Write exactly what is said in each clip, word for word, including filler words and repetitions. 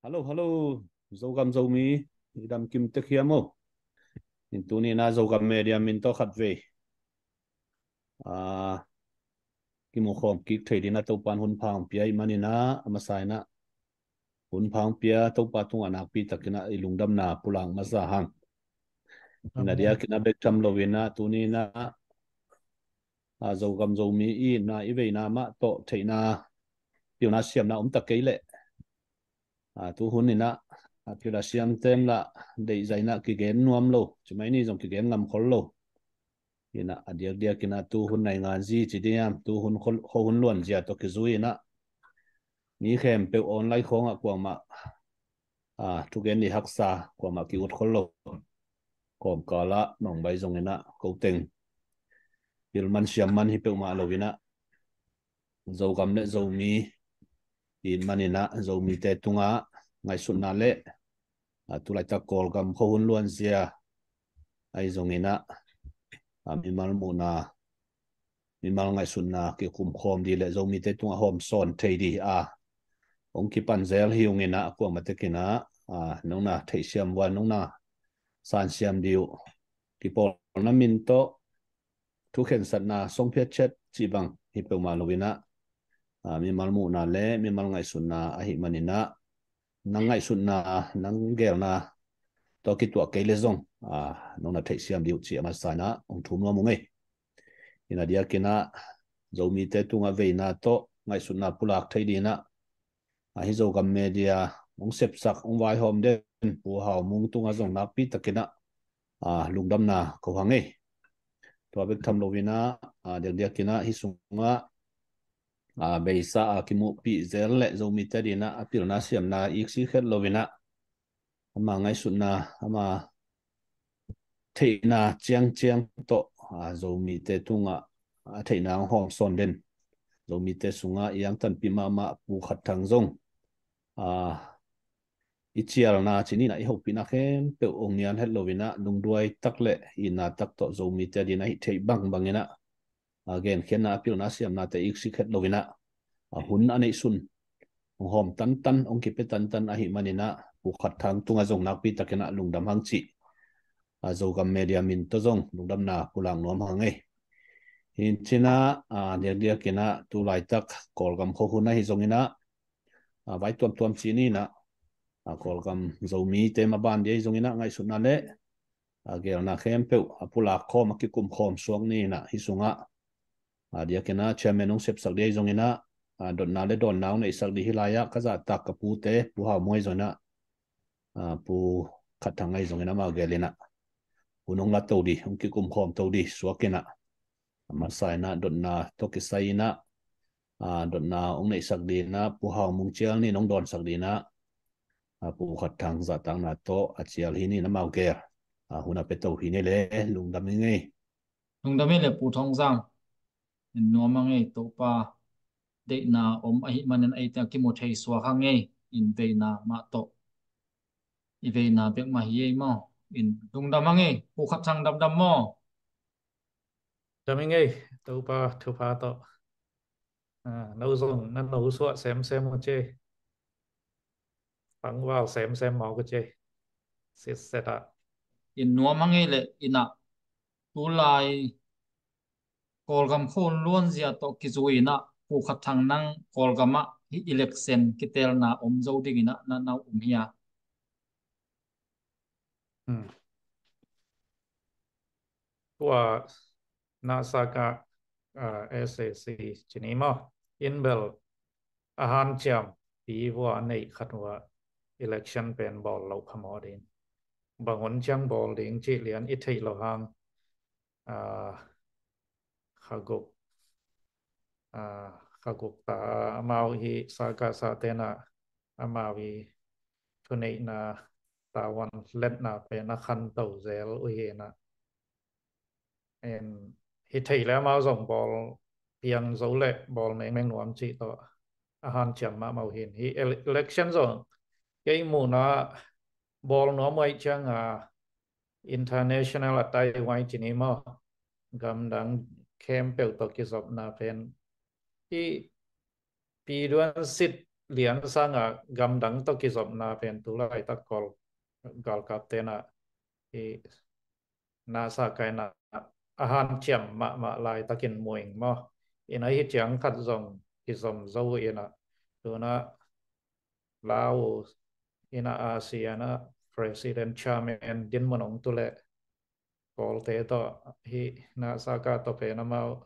Hello, hello. Zogam Zomi, i dam kim tek hiam aw? In tuni na Zogam Media min tawh khat vei, ah, kimu khawm kik thei dingin a Topan hun pha hong pia i manin a, a masa in a hun pha hong pia Topa tungah nakpi takin a i lungdamna pulak masa hang. In a diakin a bek tham loin a tuni na, ah, Zogam Zomi i na i veina mah tawh theihna pilna siamna om ta kei leh, ah, tu hun in a, ah, pilna siamte in la deihzai in a kigen nuam lo, cimai ni zong kigen ngam khol lo. In a, a diakdiakin a tu hun naingan zi ci diam, tu hun kho, kho hun luan zia tawh kizui in a mi khempeuh online khawngah kuamah, ah, thugen ni haksa kuamah ki-ut khol lo. Kawmkal ah nong bai zong in a ko teng pil man siam man hi peuhmah lo in a Zogam le Zomi i manin a Zomite tungah ngaihsutna le, ah, tulaitak Kawlgam kho hun luan zia ahi zongin a, ah, mimal muhna, mimal ngaihsutna kikum khawm ding le Zomite tungah hawm sawn thei ding a hong kipan zel hi ung in a kuamah tekin a, ah, nong na theihsiam vua nong na sansiam ding uh kipawlna min tawh thukhensatna songphiat chet cih bang hi peuhmah lo in a, ah, mimal muhna le mimal ngaihsutna ahi manin a nang ngaihsutna, nang gelna tawh kituah kei le zong, ah, nong na theihsiam ding uh cih a masa in a hong thum nuam ung ei. In a diakin a Zomite tungah veina tawh ngaihsutna pulak thei dingin a, ah, hih Zogam Media hong sepsak hong vaihawm den Pu Hau Mung tungah zong nakpi takin a, ah, lungdamna ko hang ei. Tua bek tham loin a, ah, diakdiakin a hih sungah, ah, beisa a kimuhpih zel le Zomite dingin a, a pilna siamna iksi khet loin a ama ngaihsutna, ama theihna ciangciang tawh, ah, Zomite tungah a theihna hong hawm sawn den Zomite sungah i angtanpih mahmah Pu Khat Thang zong, ah, i cialna ci ni in a i hopihna khempeuh hong nial het loin a lungduai tak le itna tak tawh Zomite dingin a hih theih bangbang in a, ah, genkhiatna a pilna siamnate iksi khet loin a, ah, hun a neihsun hong hawm tantan, hong kipia tantan ahi manin a Pu Khat Thang tungah zong nakpi takin a lungdam hang cih, ah, Zogam Media min tawh zong lungdamna pulak nuam hang ei. Hi in cin a, ah, diakdiakin a tulaitak Kawlgam kho hun ahi zongin a, ah, vai tuamtuam ci ni in a, ah, Kawlgam Zomite maban ding ahi zongin a ngaihsutna le, ah, gelna khempeuh a pulak khawm a kikum khawm suak ni in a hih sungah, ah, diakin a chairman hong sepsak ding ahi zongin a, ah, dotna le dawnna hong neihsak ding hih lai-ah ka zahtak ka pute Pu Hau Mung ahi zongin a, ah, Pu Khat Thang ahi zongin amau gel in a hun hong la to ding, hong kikum khawm to ding suak in a, a masa in a dotna tawh kisai in a, ah, dotna hong neihsak dingin a Pu Hau Mung cial ni in hong dawnsak dingin a, ah, Pu Khat Thang zahtakna tawh a cial hi ni in amau gel, ah, hun a pia to hi ni le lungdam ing ei. Lungdam ing ei le Pu Thong Zang. In nuam ing ei, Topa deihna om ahi manin eite a kimu thei suak hang ei, in veina mah tawh. I veina bek mah hi ei maw. In lungdam ing ei, Pu Khat Thang damdam maw. Dam ing ei, Topa thupha tawh. Ah, no zong na no suah semsem uh ci. Pangval semsem mawk uh ci. Sitset ah. In nuam hang ei le in a tulai Kawlgam kho hun luan zia tawh kizui in a Pu Khat Thang nang Kawlgam ah hih election kitelna om zo dingin a na na um hia? Hmm. Tua na saka, ah, S A C ci ni maw. In bel a hanciam pi vua a neih khat vua election pen bawl lo kha maw ding. Bang hun ciang bawl ding cih lian i theih lo hang, ah, kha guk, ah, kha guk ta amau hi saka sa ten a amau hi thuneihna tavuan letna pen a khanto zel uh hi na. En, hi thei le amau zong bawl piang zo le bawl mengmeng nuam cih tawh a hanciam mahmah uh hi. Hi ele-, election zong kei muhna bawl nuam uh ahih ciang a international a tai huai ci ni maw. Gamdang khempeuh tawh kizopna pen i pi duan sit lian sanga gamdang tawh kizopna pen tu laitak Kawl galkapte na i nasa kaina a hanciam mahmah laitakin muing maw. Ina hi ciang khat zong kizom zo ina tuna lau ina ASEAN a president chairman dinmun ong tu le Kawlte tawh hi nasa ka tawh pen amau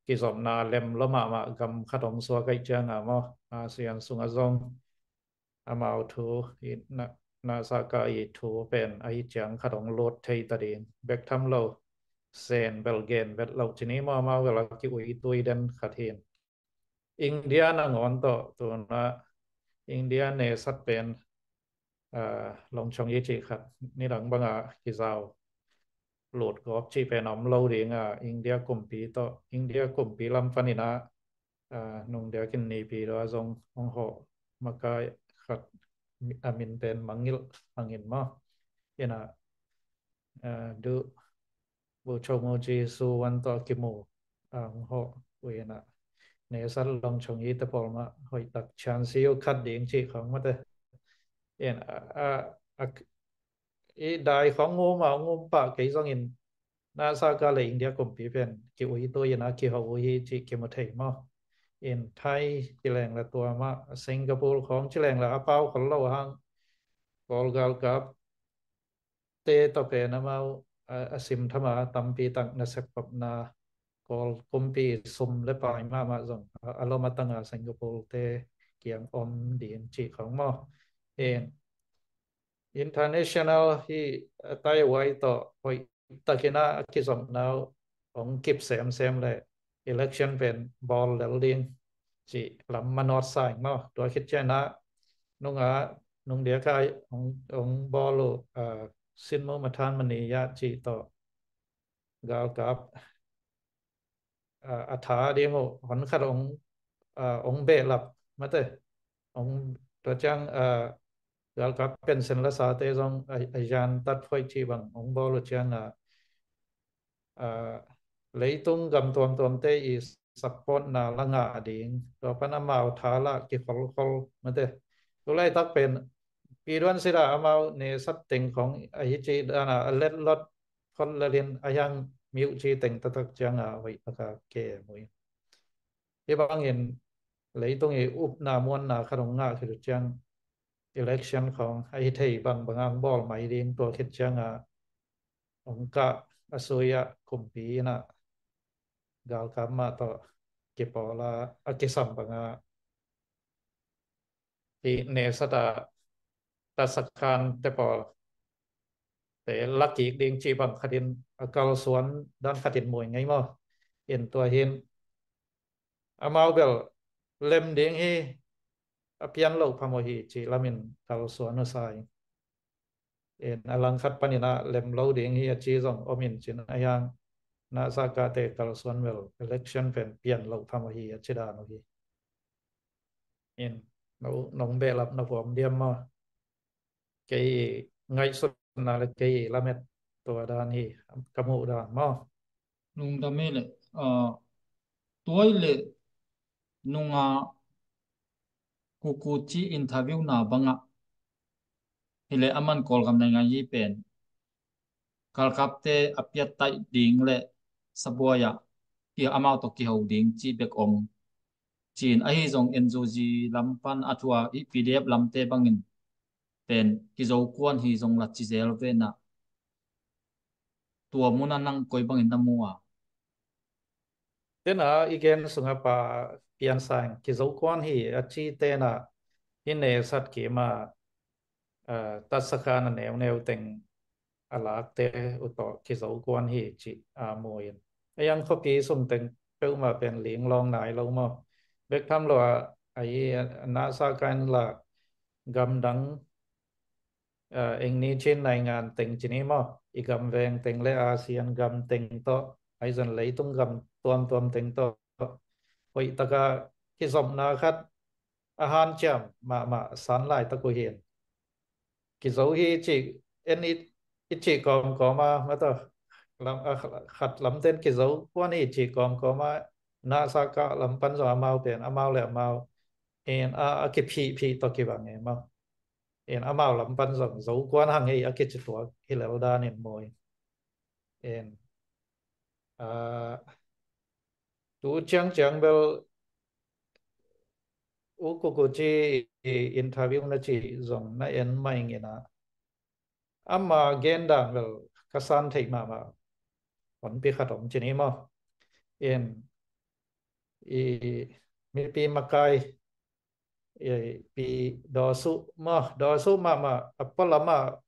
kizopna lem lo mahmah gam khat om suak aih cianga maw ASEAN sunga zong amau thu i nasa ka i thu pen ahi ciang khat ong lut thei ta ding bek tham lo sen bel gen vet lo cini maw amau bel a ki ui tui den khat hin India nangawn tawh tuna India nesat pen longchong i cih khat nidang banga kizau lut gawp cih pen om lo dinga India kumpi tawh India kumpi lam paninah nungdiakin nipi dua zong hong hawh makai khat a min pen mangilh hangin maw ina duh bucho muji su wan tawh kimu ang ho uina nesat longchong i te pawl mah hoih tak chansi u khat ding cih khong mate in a i dai khong ngum a ngum pah kei zongin nasa ka le India kumpi pen ki ui tu ina ki ho ui hi cih kimu thei maw in Thai ci leng la tua mah Singapore khong ci leng la a pau khol lo hang Kawl galkap te tawh pen amau a sim thama tampi tak na sep papna Kawl kumpi sum le pai mahmah zong a lom a tanga Singapore te kiang om din cih khong maw in international hi a tai uai tawh hoih takina a kizopna uh ong kip semsem le election pen bawl lel ding cih lam manawt sa ing maw tua khit cianah nunga nungdia ka ong bawl uh sinmu mathan mani ya cih tawh galkap a tha ding uh hon khat ong behlap mate ong tua ciang galkap pension la sate zong a yan tat phoih cih bang ong bawl uh cianga leitung gam tuamtuamte i supportna la ngah ding tua pan amau tha lah kikholkhol mate tu laitak pen piduan sida amau nesat teng khong ahi cih dana a letlot khol lalin a hiang miuh cih teng taktak cianga hoih taka ke mui hi bangin leitung i upna muanna khat ong ngah khit uh ciang election khong ahi thei bangbanga ong bawl mai ding tua khit cianga ong kah a sui ah kumpi inah galkap mah tawh kipawla a kisam banga hi nesata tasakan te pawl te lakik ding cih bang khatin a kalsuan dan khatin mui ngei maw in tua hin amau bel lem ding hi a pian loh phamawh hi cih lamin kalsuan uh sa in a langkhat paninah lem lo ding hi a ci zong om in cin a hiang nasa kate kalsuan bel election pen pian loh phamawh hi a ci dan uh hi in nong behlap na puam diam maw kei ngaihsutna le kei lamet tua dan hi ka muh dan maw. Lungdam hi le tuai le nunga kuku ci interview na bangah hi le aman Kawlgam nei ngai hi pen galkapte a piat taih ding le sabuai ah i amau tawh kiho ding cih bek om cin ahi zong N U G lam pan a thua i P D F lamte bangin pen kizo kuan hi zong la ci zel venah tua muna nang koi bangin na mu a tena i gen sunga pa piansang kizo kuan hi a ci tena hi nesat kima tasakan a neuneu teng a lakte uh tawh kizo kuan hi cih a muin a yang khuapi sung teng peuhmah pen ling lawng nai lo maw bek tham lo a ahi nasa kan la gamdang eng ni chin naingan teng cini maw i gam veng teng le ASEAN gam teng tawh aizan leitung gam tuamtuam teng tawh hoih taka kizopna khat a hanciam mahmah san laitak uh hin kizo hi cih en i cih kawmkawma mata khat lamten kizo kuan hi cih kawmkawma nasa ka lam pan zong amau pen amau le amau in a, a kiphihphih tawh kibang e maw. In amau lam pan zong Zokuan hang ei a kicituak hi lel danin maw. In a, tu ciangciang bel U Kukuci interview na cih zong na en mah ing in a, ama gendan bel ka san theih mahmah honpi khat om ci ni maw. In i mipi makai i pi dawsuh maw, dawsuh mahmah a pualam ah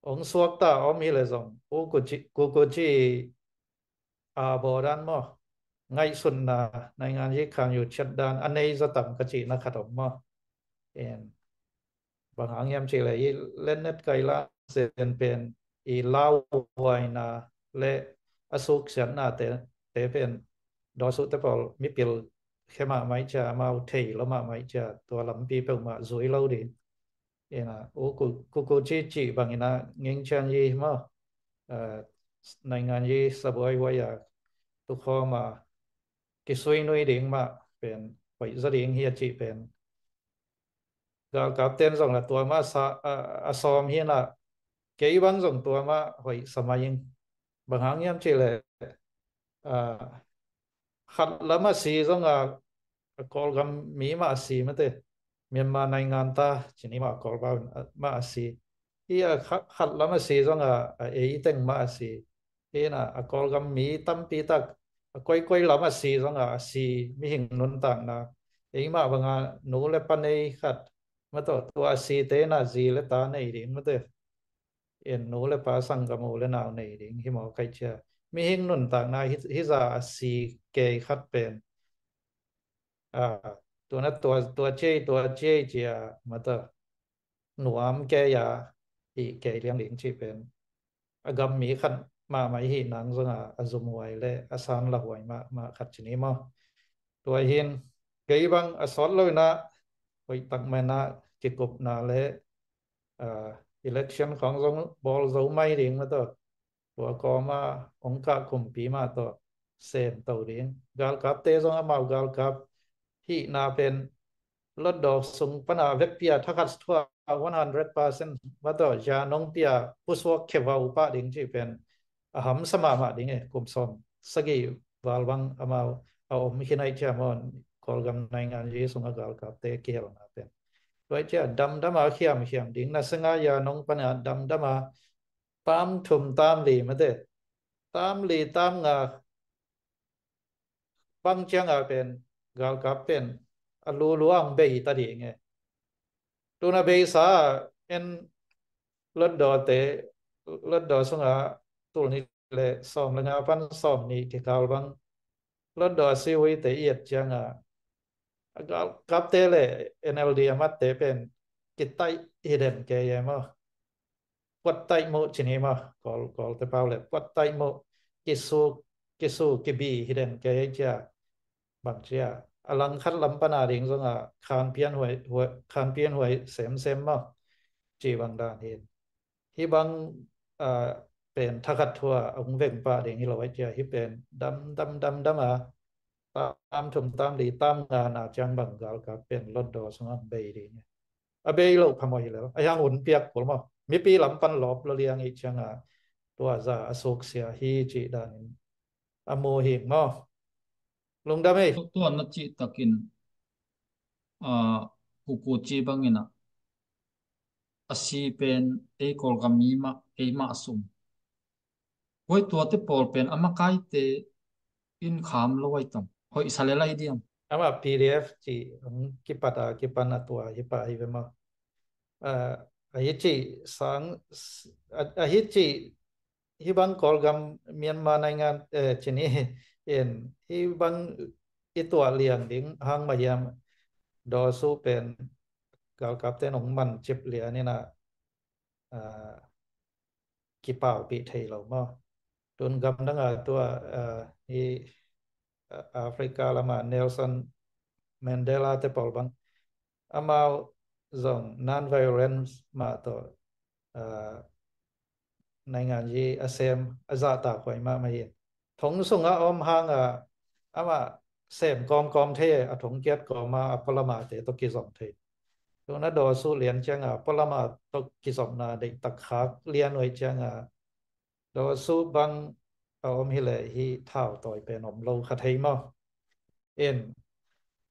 hong suakta om hi le zong U Kukuci, Kukuci a bawdan maw, ngaihsutna naingan yi khan yu ciat dan a nei zaw tam ka cihna khat om maw. In bang hang hiam cih leh i lennet kaila zen pen i lauhuaina le a suksiatna te, te pen dawsuhte pawl mipil khe mahmah cia amau thei lo mahmah cia tua lampi peuhmah zui lo ding. Ina U Kukuci cih bangina ngingcian yi maw, naingan yi sabuai huai a tukhawm a kisui nui ding mah pen hoih zaw ding hi a cih pen galkap ten zong la tua mah sa, a, a sawm hi na, kei bang zong tua mah hoih sa mai ing. Bang hang hiam cih leh a, khat lam a si zong a, a Kawlgam mi mah a si mate, Myanmar naingan ta ci ni mah Kawlgam mah a si hi a, khat, khat lam a si zong a, a ei teng mah a si hi na, a Kawlgam mi tampi tak a koikoi lam a si zong a, a si mihing nuntakna, ei mah banga nu le pa nei khat mataw, tua a si te na zi le ta nei ding mate, in nu le pa sanggam u le nau nei ding hi maw kai cia. Mihing nuntakna hi, hi za a si kei khat pen a, tua na tua, tua ciei, tua ciei cia mata nuam kei a hi kei liang ding cih pen a gam mi khat mahmah hi nang zong a, a zumhuai le a san lahuai mahmah khat ci ni maw. Tua hin kei bang a sawt lo ina hoih tak mena kikupna le a, election khong zong bawl zo mai ding mataw. Tua kawma hong kah kumpi mah tawh sem to ding. Galkapte zong amau galkap hihna pen lotdaw sung pana vekpia thakhat thua one hundred percent mataw, zia nong pia pusuak khevau pah ding cih pen a hamsa mahmah ding e, kum sawm sagih val bang amau a om khin ai cia maw, Kawlgam naingan yi sung a galkapte kihelna pen. Tua cia damdam a khiamkhiam ding, na senga ya nong pana damdam a tam thum tam li mate, tam li tam nga bang ciang a pen galkap pen a lulu ang bei ta ding e. Tuna beisa en lotdawte, lotdaw sunga tul ni le sawm le nga pan sawm ni kikal bang lotdaw a siwite i et cianga a galkapte le N L D a matte pen kitaih hi den kei e maw. Puattaih muh ci ni maw, Kawl, Kawlte pau le puattaih muh kisu, kisu kibi hi den kei cia. Bang cia a langkhat lam pana ding zonga khanpian huai, huai, khanpian huai semsem maw ci bang dan hi. Hi bang a, pen thakhat thua a hong veng pah ding hi lo ai cia, hi pen dam dam dam dam a tam thum tam li tam nga na ciang bang galkap pen lotdaw sungah bei ding hi. A bei lo phamawh hi lo a, hiang hun piak kul maw, mipi lam pan lawp lo liang hi cianga tua za a suksia hi cih danin a mu hi maw. Lungdam ei. Tua na cih takin a, Kukuci bangin a, a si pen ei Kawlgam mi mah, ei mah sum. Huai tuate pawl pen a makaite in kham lo ai tong. Hoih sa le lai diam. Ama P D F ci hong kipat a kipan a tua hi pah hi ve maw. A, a hi ci sang, a, a hi ci hi bang Kawlgam Myanmar naingan, eh, ci ni in hi bang i tuah lian ding hang mah hiam, dawsu pen galkapte nong man cip lian ina, a, kipaupih thei lo maw. Tun gamdang a tua, a, hi, a, Africa lama Nelson Mandela te pawl bang amau zong non-violence mah tawh, a, naingan yi a sem a zahtak huai mahmah hi. Thong sungah om hanga amah sem kawmkawm thei, a thongkiat kawma a pualamate tawh kizom thei. Tuna dawsu lian cianga pualama tawh kizomna deihtak khak lian uh ahi cianga dawsu bang a om hileh hih thau tawi pen om lo kha thei maw? In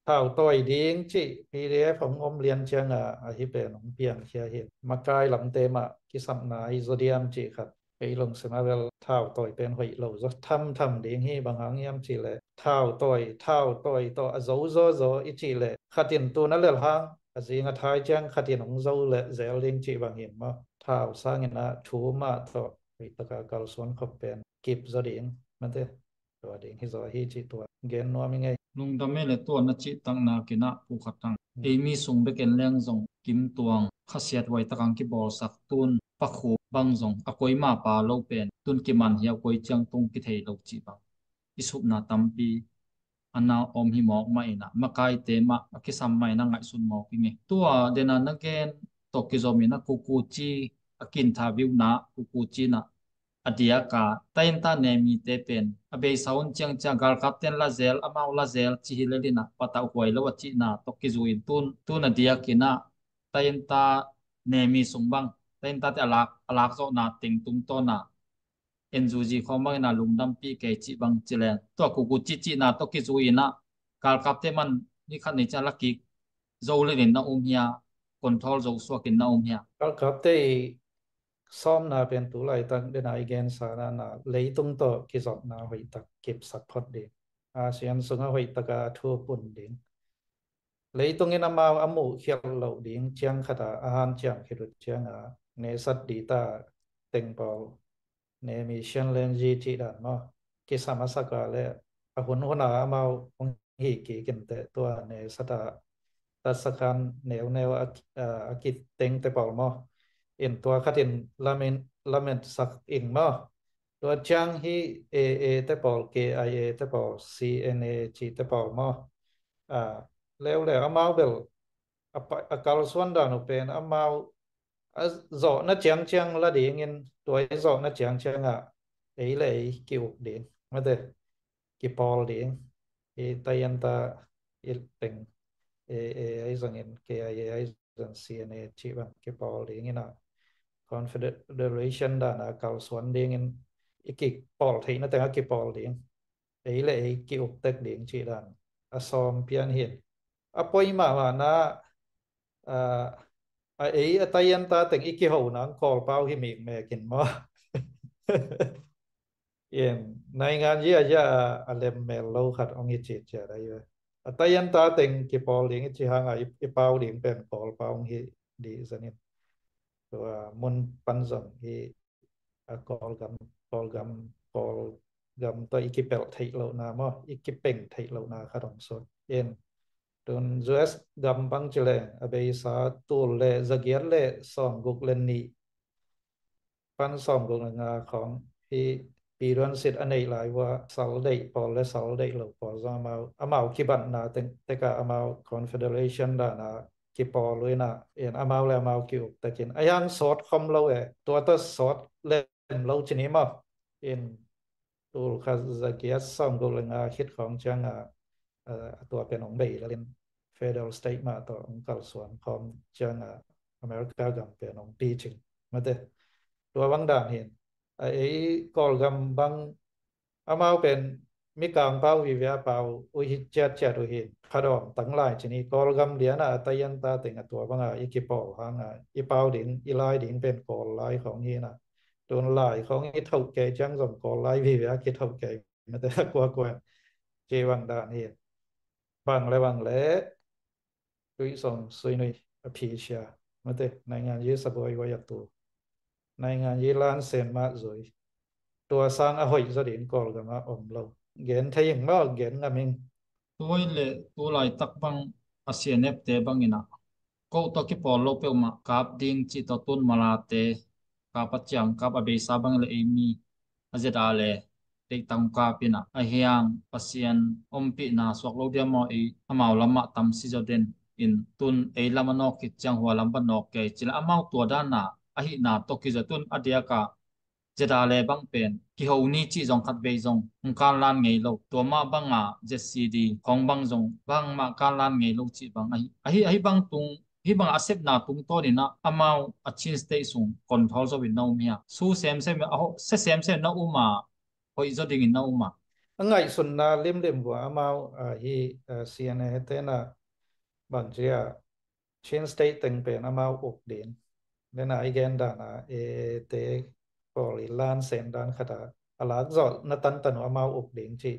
thau tawi ding cih P D F hong om lian cianga ahi pen hong piangkhia hi. Makai lamte mah kisapna ahi zaw diam cih khat kei lungsim a bel thau tawi pen hoih lo zaw thamtham ding hi. Bang hang hiam cihleh thau tawi, thau tawi tawh a zo zaw zaw i cihleh khatin tuna lel hang a zing a thai ciang khatin hong zo leh zel ding cih bang hin maw? Thau sangin ah thu mah tawh hoihtaka kalsuan khop pen kip zaw ding mate. Tua ding hi zaw hi cih tua gen nuam i ngei. Lungdam e le tua na cih takna kinah pukhat tang. Ei mi sung bek en leng zong kimtuang khasiat huai takang kibawlsak tun pakhu bang zong a koi mapa lo pen tun kiman hiau koi ciang tung kithei lo cih bang i supna tampi a na om hi mawk mah inah makaite mah a kisam mah inah ngaihsun mawk i ngei. Tua dena na gen tawh kizom inah kukuci a kintha viuna kukuci inah a diaka tainta nemite pen a beisa hun ciangciang galkapten lazel amau lazel ci hi lelinah patauh huai lo a cihna tawh kizui in tun tun a diakinah tainta nemi sung bang taintate a lak a lak zawhna teng tungtawna en zuzi khawng bangin a lungdampi kei cih bang cileng tua kuku cihcihna tawh kizui inah galkapte man ni khat ni ciang lakik zo lenin na um hia, control zo suakin na um hia? Galkapte i sawmna pen tu laitak dena i gensa nana leitung tawh kizopna hoihtak kipsak phot ding. ASEAN sungah hoihtaka a thu pun ding. Leitung in amau a muh khialh loh ding ciang khata a hanciam khit uh cianga nesat dita tengpawl nemi sian lenzi cih dan maw? Kisam a saka le a hun huna amau hong hi kik inteh tua nesata tatsakhan neuneu a kitengte pawl maw? In tua khatin lamin lametsak ing maw? Tua ciang hi A A te pawl, K I A te pawl, C N A cihte pawl maw? Leuleu amau bel a kalsuan dan uh pen amau a zawhna ciangciang la dingin tua i zawhna ciangciangah ei le ei ki-uk ding mate, kipawl ding. I tayanta i teng A A ahi zongin K I A ahi zong C N A cih bang kipawl dingin a confederation dana kalsuan dingin i kipawl theihna tengah kipawl ding. Ei le ei ki-uk tek ding cih dan a sawm pian hin a poi mahmahna a ei a tayanta teng i kihona ang kawlpau hi mikmekin maw? In naingan yi a ya a lemmel lo khat ong hi citciat ahi ve. A tayanta teng kipawl ding i ci hanga i pau ding pen kawlpau ong hi dih zanin tua mun pan zong hi a Kawlgam, Kawlgam, Kawlgam tawh i kipelh theih lohna maw, i kipeng theih lohna khat ong sut in. Tun U S gam bang cileng a beisa tul le zagiat le sawmguk le nih pan sawmguk le nga khawng hi piduan sit a neih lai vua sal deih pawl le sal deih lo pawl zong amau amau kibatna teng teka amau confederation dana kipawl uh inah in amau le amau ki-uk tekin a yang sawt khom lo e, tua tawh sawt lem lo cini maw? In tul khat zagiat sawmguk le nga khit khawng cianga a tua pen ong bei lalin federal state mah tawh ong kalsuan khawm cianga America gam pen ong picing mate. Tua bang dan hin a ei Kawlgam bang amau pen Mikang pau vive a pau uh hi ciatciat uh hi. Phadawm tang lai cini Kawlgam liana a tayanta teng a tua banga i kipawl hanga i pau ding i lai ding pen Kawl lai khawng hina. Tun lai khawng i thoh kei ciang zong Kawl lai vive a kithoh kei mate a kuakuan ci bang dan hi. Bang le bang le tuisong suinui a phisia mate naingan yi sabuai wai a tu naingan yi lan sen mah zui. Tua sang a hoih zaw ding Kawlgam ah om lo. Gen thei ing maw, gen ngam ing. Tuai le tu laitak bang a C N F te bangin ah ko tawh kipawl lo peuhmah kap ding cih tawh tun malate kap a ciang kap a beisa bang le ei mi a zet a le deih tangkap inah a hiang Pasian ompihna suak lo dia maw i amau lamah tam si zaw den in tun ei lam a nawk khit ciang hua lam va nawk kei cila amau tua dana ahihna tawh kizaw tun a diakah ZRA le bang pen kiho ni cih zong khat vei zong hong kanlan ngei lo. Tua mah banga ZCD khawng bang zong bangmah kanlan ngei lo cih bang ahi, ahi, ahi bang tung, hih banga a sepna tungtawnin ah amau a Chin State sung control zo in na um hi a, su semsem a, sia semsem na um a, hoih zaw dingin na um a. A ngaihsunna limlim vua amau, ah, hih, ah, CNA te na bang ci a, Chin State teng pen amau uk ding. Lena i gen dana, eh, te pawl i lan sen dan khata a lak zawh na tantan uh amau uk ding ci.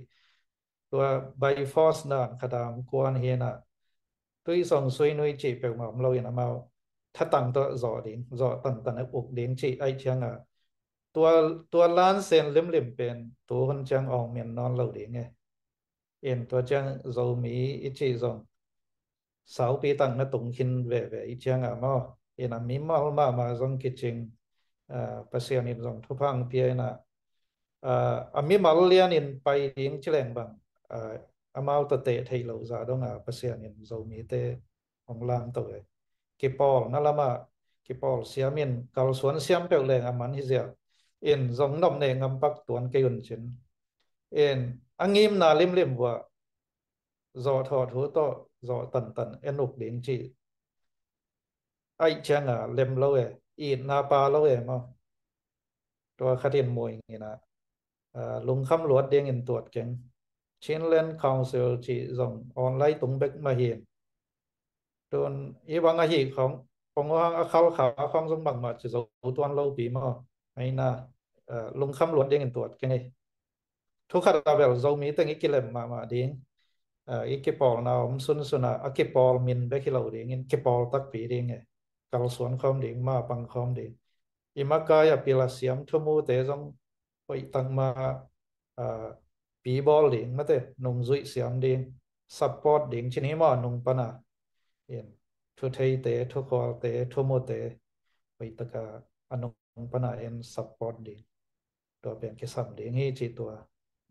Tua by force dan khata kuan hi na, tui song sui nui ci peuhmah om lo in amau thatang tawh zawh ding, zawh tantan uk ding ci ai cianga. Tua, tua lan sen limlim pen tu hun ciang awng min nawn lo ding e. In tua ciang Zomi i cih zong saupi tang na tung khin veve i cianga maw. In a mimal mahmah zong kicing, ah, Pasian in zong thupha ang pia in a, ah, a mimal lianin pai ding ci leng bang, ah, amau tawh teh thei lo za donga Pasian in Zomite hong lamto e. Kipawl na lama kipawl siamin kalsuan siam peuh leng a man hi zia. In zong nop ne ngampak tuan kei un cin. In a ngimna limlim vua zawh thawh thu tawh zawh tantan en uk ding ci. Aih cianga lem lo e, itna pa lo e maw. Tua khatin muing ina, ah, lungkham luat dingin tuat keng. Chinland Council ci zong online tung bek mahin. Tun i bang ahi khong, pong hang a khalkha khong zong bangmah ci zo tuan lo pi maw. Aina, ah, lungkham luat dingin tuat keng ei. Thu khat a bel Zomi teng i kilem mahmah ding. Ah, i kipawlna om sunsun a, a kipawl min bek hi lo dingin kipawl takpi ding e. Kalsuan khawm ding, mapang khawm ding. I makai a pil a siam thumute zong hoih takma, ah, pi bawl ding mate, nungzuih siam ding, support ding cin hi maw a nung pana. In, thutheite, thukhualte, thumute, hoih taka a nung pana in support ding. Tua pen kisam ding hi ci tua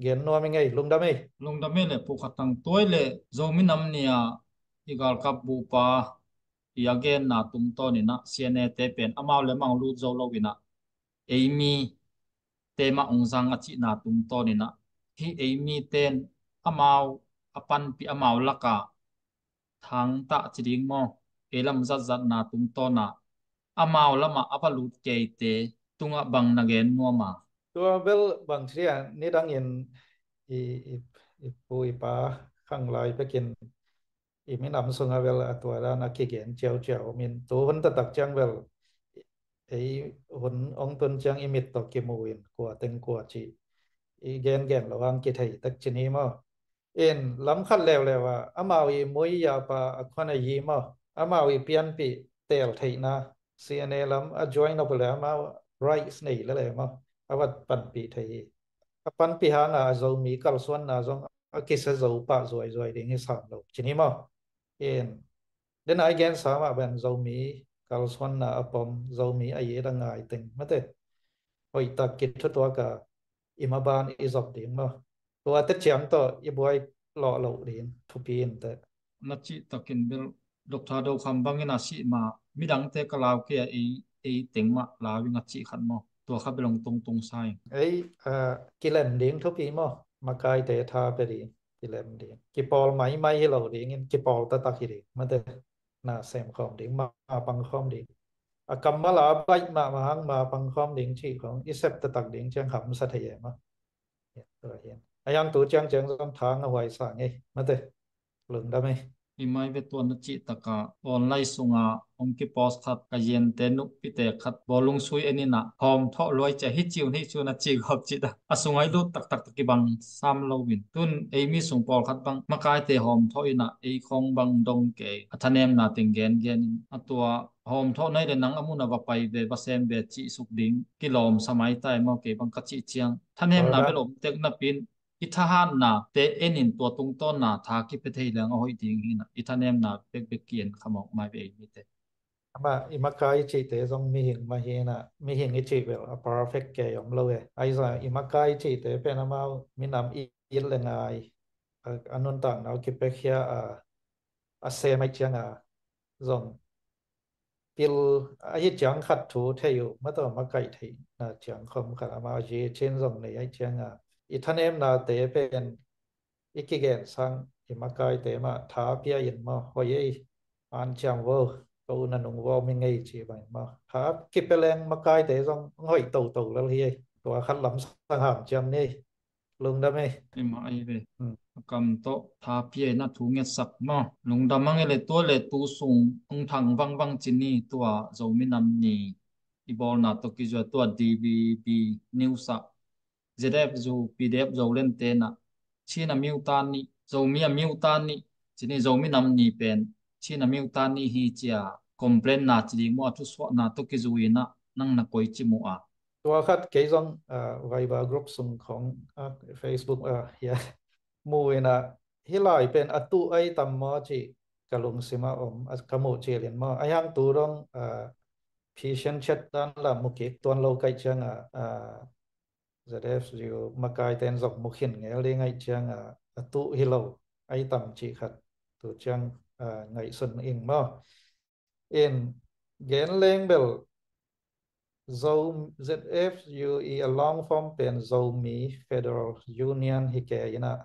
gen nuam i ngei. Lungdam ei. Lungdam ei le pukhatang tuai le Zomi Nam Ni a i galkap bupa i a genna tungtawninah CNA te pen amau le mang lut zo loinah eimi te mah ung zang a cihna tungtawninah hih eimi ten amau a panpih amau lakah thangtah ci ding maw, ei lam zatzatna tungtawnah amau lamah a va lut keite tungah bang na gen nuam a? Tua bel bang ci a, nidangin i, i, i pu i pa khanglai pekin i minam sungah bel a tua dan a kigen ciauciau min tu hun taktak ciang bel ei hun ong tun ciang i mit tawh kimu in kua teng kua ci i gengen lo ang kithei tak ci ni maw. In lam khat leuleu ah amau i mui yapa a khuan a yi maw, amau i pianpih tel theihna, CNA lam a join up le amau rights nei le le maw, a vat panpih thei hi. A panpih hanga a Zomi kalsuanna zong a kisa zo pah zuaizuai ding hi sam lo ci ni maw. In, den ai gen sa mah ben Zomi kalsuanna a pom, Zomi a yi da ngai teng mate hoih tak kithutuak a i maban i zop ding maw. Tua te ciam tawh i buai lawh loh ding thupi in te. Na cih takin bel Doctor Do Kham bangin a sih ma midangte ka lau kei a ei, ei teng mah lau ing a cih khat maw. Tua kha bel hong tungtung sa ing. Ei, ah, kilem ding thupi maw. Makaite tha pe ding. Kilem ding. Kipawl maimai hi lo dingin kipawl taktak hi ding. Mate na sem khawm ding, ma pang khawm ding. A kammal a baih mahmah hang ma pang khawm ding cih khawng i sep taktak ding ciang hamsa thei e maw. A yang tu ciang ciang zong thang a huai sa ngei mate. Lungdam ei. I mai ve tuan a cih taka online sunga hong kipost khat ka yente nuh pite khat bawlung sui eninah hawm thawh luai cia hi ciun hi ciun a cih gawp cih ta a sungai lut taktak ta kibang sam loin tun eimi sung pawlkhat bang makaite hawm thawh inah ei khawng bang dong kei a thanemna teng gengen in a tua hawm thawh nai le nang a mun a va pai ve va sem ve cih suk ding kilawm sa mai tai maw kei bang ka cih ciang thanemna bel om tek napin i thahatna te enin tua tungtawnna tha kipia thei leng a hoih ding hinah i thanemna bekbek ki-en khamawk mai ve ei mite. Amah i makai i cihte zong mihing mah hinah mihing i cih bel a perfect kei om lo e. Aizah i makai i cihte pen amau minam i it le ngai a, a nuntakna uh kipiakhia a, a sem aih cianga zong pil ahi ciang khat thu thei uh, mataw makaih theihna ciang khawm khat amah a zi chin zong nei ahi cianga i thanemnate pen i kigen sang i makaite mah tha pia in maw, hoi ei, an ciam vo, ko na nung vo mi ngei ci bangin maw, tha kipia leng makaite zong hoih toto lel hi ei. Tua khat lam sang ham ciam ni. Lungdam ei. Ima ei ve. Hmm. A kam tawh tha pia in a thu ngetsak maw. Lungdam ang ei le tua le tu sung hong thang vangvang ci ni tua Zomi Nam Ni i bawlna tawh kizua tua D V B News ah Z F Zu, P D F Zoland tenah Chin a miu ta ni, Zomi a miu ta ni, ci ni Zomi Nam Ni pen Chin a miu ta ni hi cia complain na ci ding maw, a thusuahna tawh kizui inah nang na koi ci mu a. Tua khat kei zong ah, Viber group sung khong ah, Facebook ah, hia mu inah hih lai pen a tuh ai tam maw ci ka lungsim a om, a ka muh cilin maw. A hiang tu dong ah, P C N chat dan la mu kik tuan lo kaih cianga ah, Z F U makaiten zong mu khin ngel ding aih cianga a tuh hi lo ai tam ci khat tu ciang ah, ngaihsun ing maw. In gen leng bel Zo Z F U i a long form pen Zomi Federal Union hi ke inah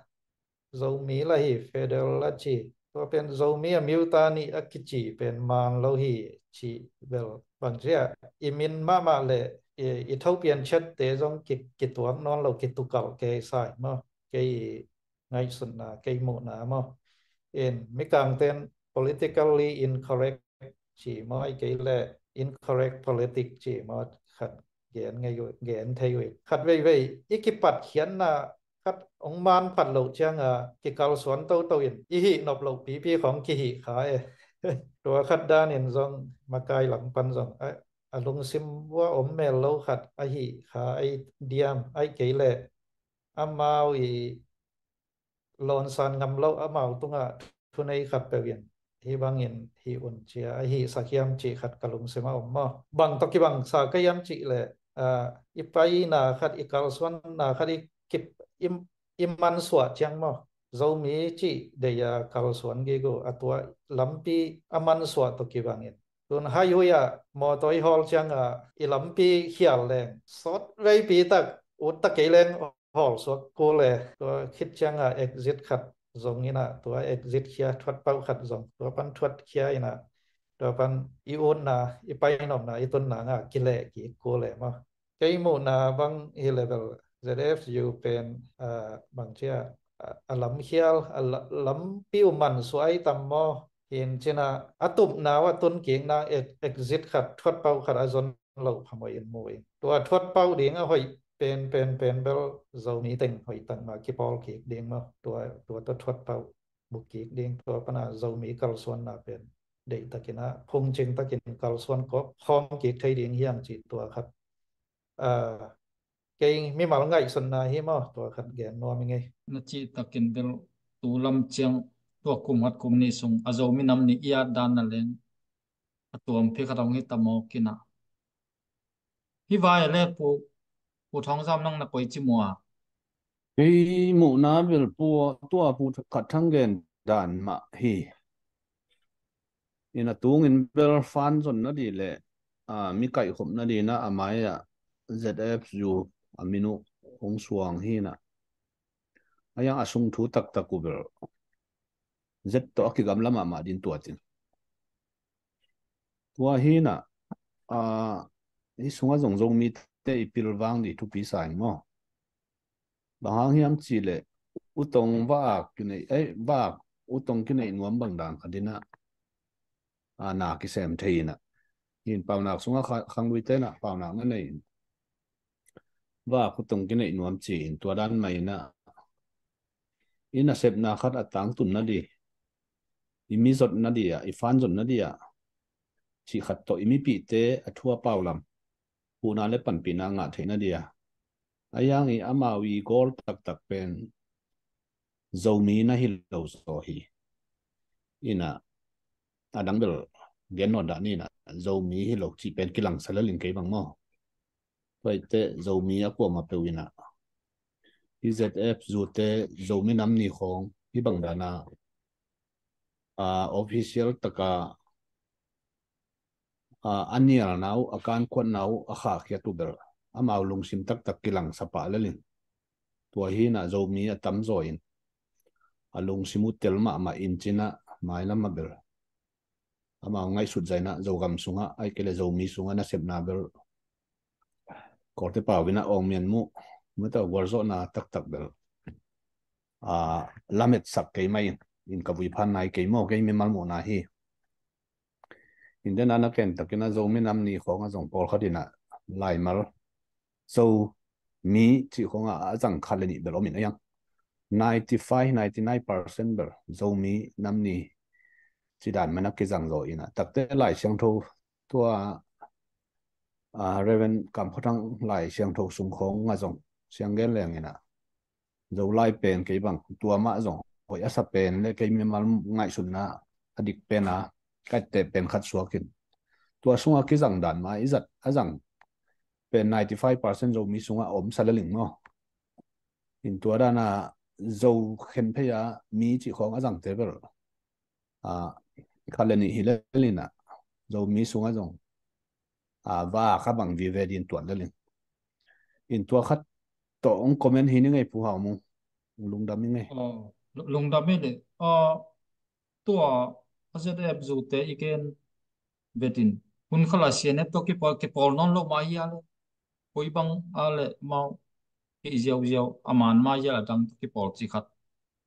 Zomi la hi federal la ci. Tua pen Zomi a miu ta ni a kici pen man lo hi ci bel bang cia i min mahmah le i, i thopian chatte zong ki, kituak nawn lo kitukalh kei sai maw. Kei i ngaihsutna, kei muhna maw. In mikangten politically incorrect ci maw, ai kei le incorrect politic ci maw khat gen ngei uh, gen thei uh. Khat veivei i kipat khiatna khat hong man phat loh cianga kikalsuan toto in i hih nop loh pipi khong kihih kha e. Tua khat danin zong makai lam pan zong a, a lungsim vua om mel lo khat ahi kha ai diam, ai kei le amau i lawnsan ngam lo amau tungah thunei khat peuh in hih bangin hih un cia ahi sak hiam cih khat ka lungsim a om maw. Bang tawh kibang sa ka hiam cih le ah, i paina khat, i kalsuanna khat i kip i, i mansuah ciang maw. Zomi cih deih a kalsuan gig uh a tua lampi a mansuah tawh kibangin tun haihui ah mawtaw i hawl cianga i lampi khial leng sawt veipi tak ut tak kei leng hawl suak kul e. Tua khit cianga exit khat zong inah tua exit khia thuat pauh khat zong tua pan thuat khia inah tua pan i utna i painopna i tunna nga kileh kik kul e maw. Kei muhna bang hi le bel Z F U pen ah, bang cia ah, a lamkhial a la, lampi uh mansuah ai tam maw. Hin cinah a tupna uh a tun kikna ex, exit khat thuat pauh khat a zon loh phamawh in mu in tua thuat pauh ding a hoih pen pen pen bel Zomi teng hoih tak mah kipawl kik ding maw. Tua, tua tawh thuat pauh mu kik ding, tua pana Zomi kalsuanna pen deih takin a phungcing takin kalsuan kawk khawm kik thei ding hiang cih tua khat ah, kei mimal ngaihsutna hi maw, tua khat gen nuam i ngei. Na cih takin bel tu lam ciang tua kum khat kum nih sung a Zomi Nam Ni i at dan na leng a tuam phi khat hong hi ta maw kinah. Hi vai le pu, pu Thawng Zam nang na koi ci mua. Kei muhna bel pu tua pu khat thang gen dan mah hi. Ina tungin bel fan zon na di le ah, mi kaihkhop na di na a mai ah Z F U a min uh hong suang hi na. A yang a sung thu taktak uh bel Z tawh a kigamla mahmah din tua cin. Tua hi na ah, hi sungah zong Zomite i pilvang di thupi sa ing maw. Bang hang hiam cih leh utong vaak kinei, eh, vaak utong kinei nuam bang dan khat in ah, ah, na kisem thei in ah. Hin paunak sungah kha-, khangluite in ah paunak na nei in. Vaak utong kinei nuam ci in tua dan mah in ah. I nasepna khat a tangtun na di, i mi zot na di ah, i fan zot na di ah, cih khat tawh i mipihte a thu a pau lam huhna le panpihna ngah theih na di ah. A yang i amau i goal taktak pen Zomi na hi lo zaw hi. Ina a dang bel gen nawn dah ni na Zomi hi lo cih pen kilangsa lel in kei bang maw. Tuaite Zomi a kuamah peuh in ah hi Z F U te Zomi Nam Ni khawng hi bang dan a, ah, official taka, a, a nialna uh, a kankhuatna uh a khahkhiat uh bel amau lungsim taktak kilangsa pah lel in. Tua hi-in ah Zomi a tamzaw in a lungsim uh tel mahmah in ci-in ah mailam ah bel amau ngaihsut zah in ah Zogam sungah, ahih kei leh Zomi sungah nasepna bel Kawlte pau in ah awng mian muh, mata gualzawhna taktak bel a, lametsak kei mah in, in ka vui phan nai kei maw, kei mimal muhna hi. In den a na ken takin ah Zomi Nam Ni khawng ah zong pawlkhat in ah laimal Zomi cih khawng ah a zang khat le nih bel om in a, hiang ninety five, ninety nine percent bel Zomi Nam Ni ci dan mah in ah kizang zaw in ah, takte Lai Siangtho tua, a, Reverend Kam Khua Thang Lai Siangtho sung khawng ah zong siang gen leng in ah, Zolai pen kei bang tua mah zong hoih a sa pen le kei mimal ngaihsutna a dik pen a ka etteh pen khat suak in, tua sungah kizang dan mah i zat a zang pen ninety five percent Zomi sungah om sa lel ing maw. In tua dan a Zo khenphei a mi cih khawng a zangte bel, a, khat le nih hi lel in ah, Zomi sungah zong, a, va kha bang vive ding tuat lel in. In tua khat tawh hong comment hi ning ei, Pu Hau Mung. Lungdam ing ei. Aw, lu-, lungdam ing ei. Aw, tua a Z F zute i gen vet in. Hun khat lai C N F tawh kipawl, kipawl nawn lo mah hi a le, koi bang a le mau hi ziauziau, a man mah hi a le, a dang tawh kipawl cih khat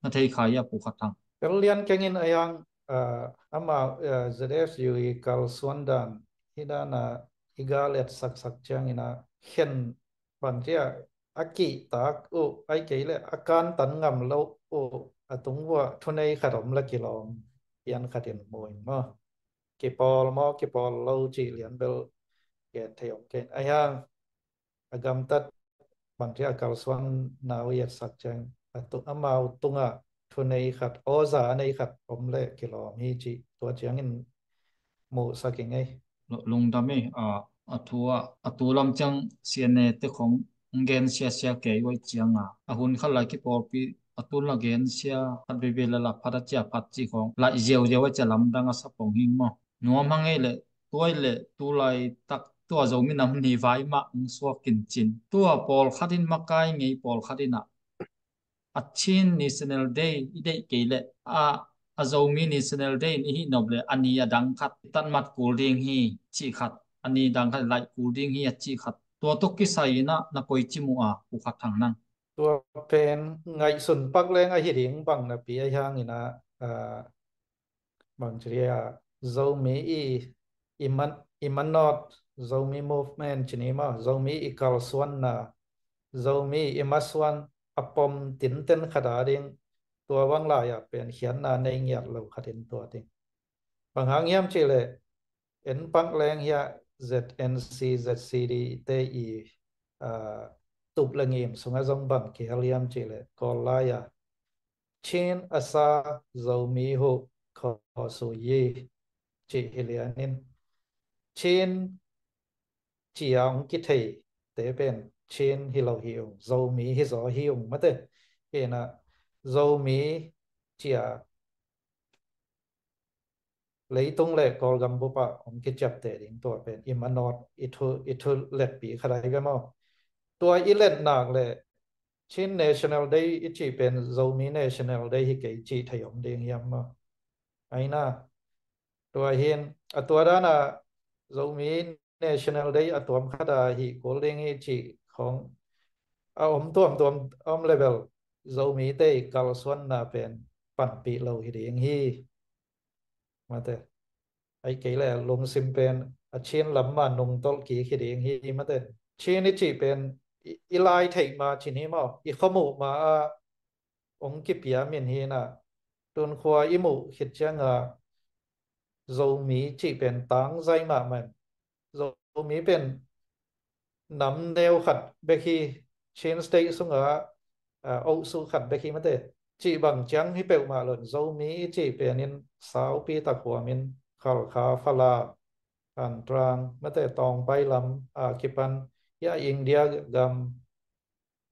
na thei kha hia, Pu Kha Thang? Tel lian keng in a, hiang, ah, amau, ah, Z F U i kalsuan dan hi dan a i gal et saksak ciangin ah khen bang ci a, a kihtak uh, ahih kei leh a kantan ngam lo uh, a tung uah thunei khat om le kilawm pian khat in mu in maw, kipawl maw kipawl lo cih lian bel gen thei om kei in. A hiang a gamtat bang ci a kalsuanna uh i etsak ciang, a tu-, amau tungah thunei khat, awza a nei khat om le kilawm hi cih tua ciangin muhsak ing ei. Lu-, lungdam ei. A, a thu ah, a tu lam ciang C N A te khawng hong gen siasia kei uh ahih ciang a, a hun khat lai kipawlpih, a tun la gen sia khat veve la la phat a cia phat cih khawng laih ziauziau a cia lamdang a sa pong hing maw. Nuam hang ei leh, tua i leh tu laitak tua Zomi Nam Ni vai mah hong suak in cin, tua pawlkhat in makai ngei, pawlkhat in ah a Chin National Day i deih kei leh, a, a Zomi National Day in i hih nop leh a ni a dang khat i tatmat kul ding hi cih khat, a ni dang khat i laih kul ding hi a cih khat, tua tawh kisai in ah na koici muh a, Pu Kha Thang, nang? Tua pen ngaihsun pak leng ahi ding bang napi a hiang in ah, a, bang ci dia, Zomi i, i man-, i manawt, Zomi movement ci ni maw, Zomi i kalsuanna, Zomi i masuan a pom tinten khat a ding, tua bang lai-ah pen khiatna nei ngiat lo khat in tua ding. Bang hang hiam cih leh, en pak leng hiah Z N C, Z C D te i, ah, tup le ngim sungah zong bang kihel hiam cih leh, Kawl lai-ah Chin a sa Zomi huh khaw sui hi cih hi lian in, Chin ci-a hong kithei te pen Chin hi lo hi ung, Zomi hi zaw hi ung mate. Hi in ah Zomi ci-a leitung le Kawlgam bup ah hong kiciapteh ding tua pen i manawt, i thu, i thu letpi khat ahi ve maw. Tua i let nak leh Chin National Day i cih pen Zomi National Day hi kei cih thei om ding hiam maw? Ahi na, tua hi in, a tua dan a Zomi National Day a tuam khat a hih kul ding hi cih khawng a om tuamtuam om leh bel, Zomite i kalsuanna pen panpih lo hi ding hi. Mate. Ahih kei leh lungsim pen a Chin lam mah nungtolh kik hi ding hi mate. Chin i cih pen i, i lai theih ma ci ni maw, i khuamuh ma ah hong kipia min hi in ah, tun khua i muh khit ciang a Zomi cih pen tangzai mahmah in, Zomi pen nam neu khat bek hi, Chin State sungah, ah, ohsuh khat bek hi mate. Cih bang ciang hi peuhmah lo in, Zomi i cih pen in saupi tak huam in Khalkha, Falam, Thantlang mate, Tawngpai lam a kipan, hiah India gam,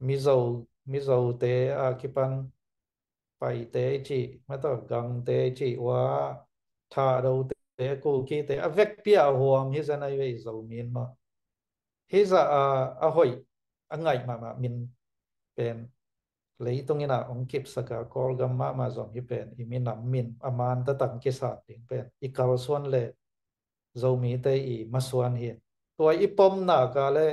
Mizo, Mizote a kipan, Paite i cih mate, Gangte i cih, ua, Thadote Kukite a vekpi a huam hi zen ahi ve i Zomi in maw. Hi zah a, a hoih a ngaih mahmah min pen leitung in a hong kipsak a Kawlgam mahmah zong hi pen i minam min a man tatang kisan ding pen i kalsuan le Zomite i masuan hi. Tua i pomna ka le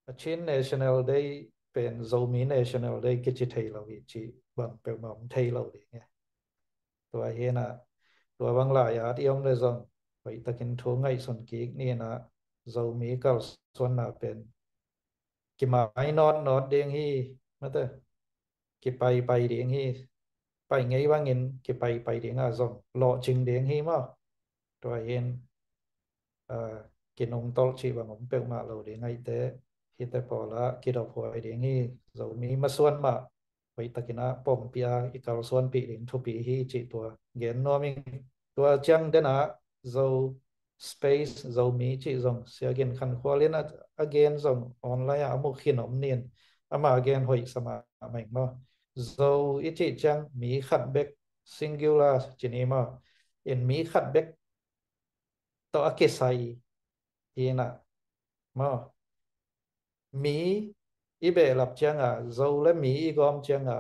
a Chin National Day pen Zomi National Day kici thei lo hi cih bang peuhmah om thei lo ding e. Tua hi na, tua bang lai-at i om le zong hoih takin thu ngaihsun kik ni na, Zomi kalsuanna pen kimai nawtnawt ding hi, mate, kipaipai ding hi, pai ngei bangin kipaipai ding a zong lawhcing ding hi maw. Tua hin, ah, kinungtolh cih bang om peuhmah lo ding ahihte, hihte pawlah kidophuai ding hi. Zomi masuan mah hoih takin a pompih a i kalsuanpih ding thupi hi cih tua gen nuam ing. Tua ciang den a Zo space Zomi cih zong Sia Gin Khan Khual in a, a gen zong online ah a mu khin om nin, ama gen hoih sa mahmah ing maw. Zo i cih ciang mi khat bek, singular ci ni maw, in mi khat bek tawh a kisai hi na maw. Mi i behlap ciang a, Zo le mi i gawm ciang a,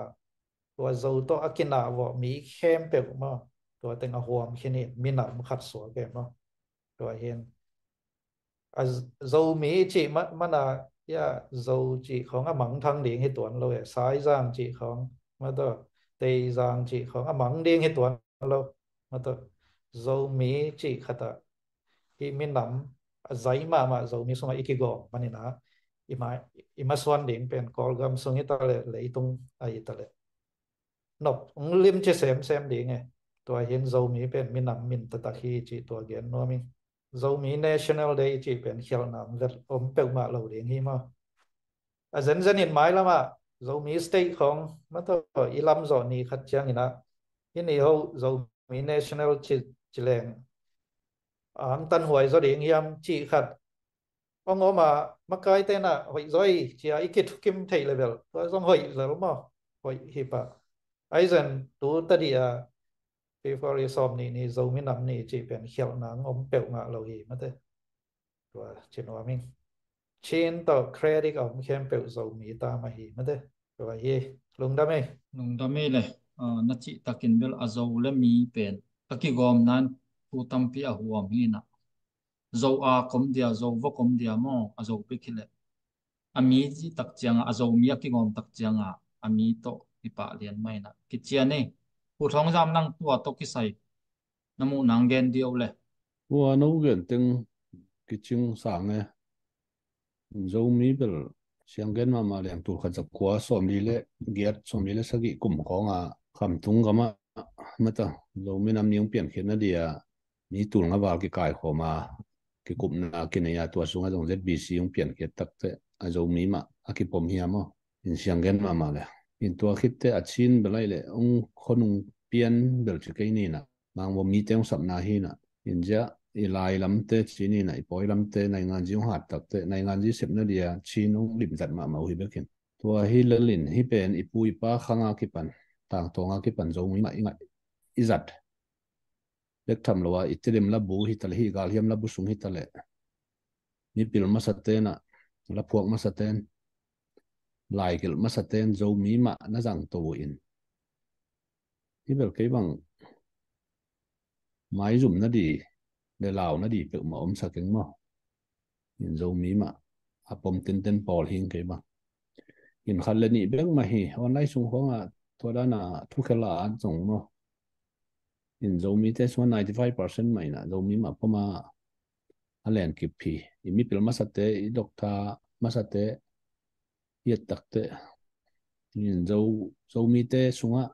tua Zo tawh a kinah vawh mi khempeuh maw, tua teng a huam khin hi, minam khat suak e maw. Tua hin a Z-, Zomi cih ma-, man a, ya, Zo cih khawng a mangthang ding hi tuan lo e, Saizang cih khawng, mate, Teizang cih khawng a mang ding hi tuan lo, mate. Zomi cih khat ah hih minam a zai mahmah Zomi sungah i kigawm manin a, i ma-, i masuan ding pen Kawlgam sung hi ta leh, leitung ah hi ta leh nop hong limci semsem ding e. Tua hin Zomi pen minam min taktak hi cih tua gen nuam ing. Zomi National Day cih pen khialhna om vet om peuhmah lo ding hi maw. A zenzen in mailam ah Zomi State khawng, mate, i lam zawh ni khat ciangin a, hih ni ho Zomi National ci, ci leng a hong tanhuai zaw ding hiam cih khat hong om a, makaite in a hoih zaw hi ci a i kithukim theih le bel tua zong hoih zel maw. Hoih hi pah. Ahi zong tu tadih a February sawm nih ni Zomi Nam Ni cih pen khialhna hong om peuhmah lo hi, mate. Tua ci nuam ing. Chin tawh credit a om khempeuh Zomi ta mah hi, mate. Tua hi. Lungdam ei. Lungdam ei le. Ah, na cih takin bel a Zo le mi pen a kigawmna in thu tampi a huam hi na. Zo a kom dia, Zo vok om dia maw, a Zo bek hi leh. A mi cih tak ciang a, a Zomi a kigawm tak ciang a, a mi tawh i pah lian mah hi na. Kician ei. Pu Thawng Zam, nang tua tawh kisai na muh nang gen dia uh le. Tua no gen teng kicing sang e. Zomi bel siang gen mahmah leng tul khat za kua sawmli le giat, sawmli le sagih kum khawng a Khamtung gam ah, mate, Zomi Nam Ni hong piankhiatna dia mi tul nga val kikaikhawm a, kikupna kinei a, tua sungah zong Z B C hong piankhiat tak teh a Zomi mah a kipom hiam aw? In siang gen mahmah le. In tua khit teh a Chin bel ahih leh hong khonung pian bel ci kei ni na. Mangbaw mite hong sapna hi na. In zia i lai lamte ci ni na, i pawi lamte nainganzi hong hat tak teh, nainganzi sepna dia Chin hong limzat mahmah uh hi bek in. Tua hi lel in hih pen i pu i pa khang a kipan, tangtawng a kipan Zomi mah i ngaih i zat bek tham lo a, i Tedim labu hi ta leh, hih Galhiam labu sung hi ta leh, mipil masate'n ah, laphuak masate'n, laikilh masate'n Zomi mah na zangto uh in, hih bel kei bang maizum nadi le lau nadi peuhmah om sa keng maw? In Zomi mah a pom tenten pawl hing kei bang. In khat le nih bek mah hi, online sung khawng ah tua dan a thukhel a at zong maw? In Zomite sungah ninety five percent mah in ah Zomi mah pom a, a lenkip hi. I mipil masate, i doctor masate, i et tak teh, in Zo, Zomite sungah